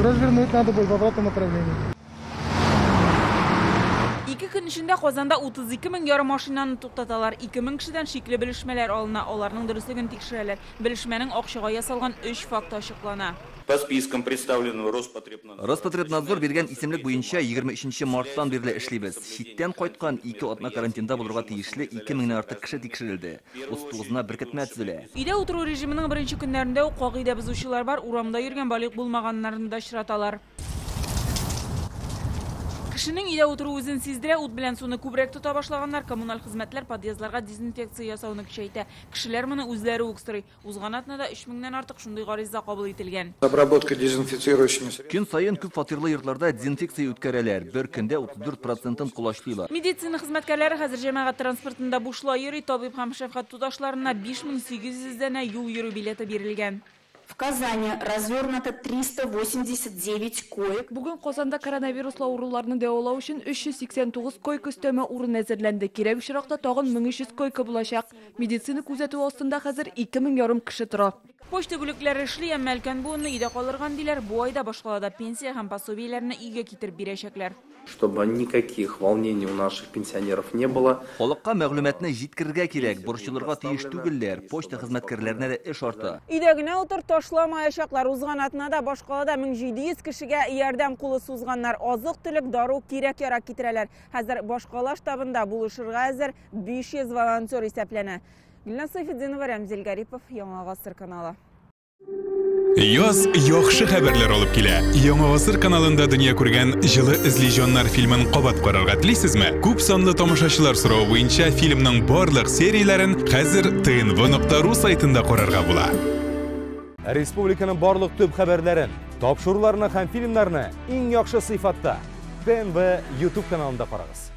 Развернуть надо будет в обратном направлении. 2 көн эчендә Казанда 32 мең ярым машинаны туктаталар. 2 мең кешедән шикле белешмәләр алына, аларның дөреслеген тикшерәләр. Белешмәнең акчага ясалган 3 факты ачыклана. По спискам представленного Роспотребнадзор. Роспотребнадзор биргән исемлек буенча 23 марттан бирле эшлибез. Читтән кайткан 2 атна карантинда булырга тиешле 2 меңнән артык кеше тикшерелде. 39-на беркетмә төзелә. Өйдә утыру режимының беренче көннәрендә үк кагыйдә бозучылар бар, урамда йөргән балигъ булмаганнарны да очраталар. Кешенең өйдә утыру үзен сиздерә, ут белән суны күбрәк тота башлаганнар, коммуналь хезмәтләр подъездларга дезинфекция ясауны көчәйтә. Кешеләр моны үзләре үк сорый. Узган атнада 3 меңнән артык шундый гариза кабул ителгән. Обработка дезинфицирующими средствами. Көн саен күп фатирлы йортларда дезинфекция үткәрәләр. Бер көндә 34%-ын колачлыйлар. Медицина хезмәткәрләре хәзер җәмәгать транспортында бушлай йөри, табиб һәм шәфкать туташларына 5800 данә юл йөрү билеты бирелгән. В Казани развернуто 389 коек. Бүген Казанда коронавируслы авыруларны дәвалау өчен 389 койка өстәмә урын әзерләнде. Кирәк очракта тагын 1300 койка булачак. Медицина күзәтүе астында хәзер 2500 кеше тора. Почта бүлекләре эшли, әмма өлкән буынны өйдә калырган диләр. Бу айда башкалада пенсия һәм пособиеләрне өйгә китереп бирәчәкләр. Чтобы никаких волнений у наших пенсионеров не было. Халыкка мәгълүматны җиткерергә кирәк, борчылырга тиеш түгелләр. Почта хезмәткәрләренә дә эш арта. Өйдә генә утыр ташламаячаклар. Узган атнада башкалада 1700 кешегә ярдәм кулы сузганнар. Азык-төлек, дару, кирәк-ярак китерәләр. Хәзер башкала штабында булышырга әзер 500 волонтер исәпләнә. Гөлназ Сайфетдинова, Рәмзил Гарипов, Яңа Гасыр каналы. Яз яхшы хәбәрләр алып килә. Яңа Гасыр каналында дөнья күргән Җылы эзли җаннар фильмын кабат карарга телисезме? Күп санлы тамашачылар соравы буенча фильмның барлык серияләрен хәзер tnv.ru сайтында карарга була. Республиканың барлык төп хәбәрләрен, тапшыруларны һәм фильмнарны иң яхшы сыйфатта ТНВ YouTube каналында карагыз.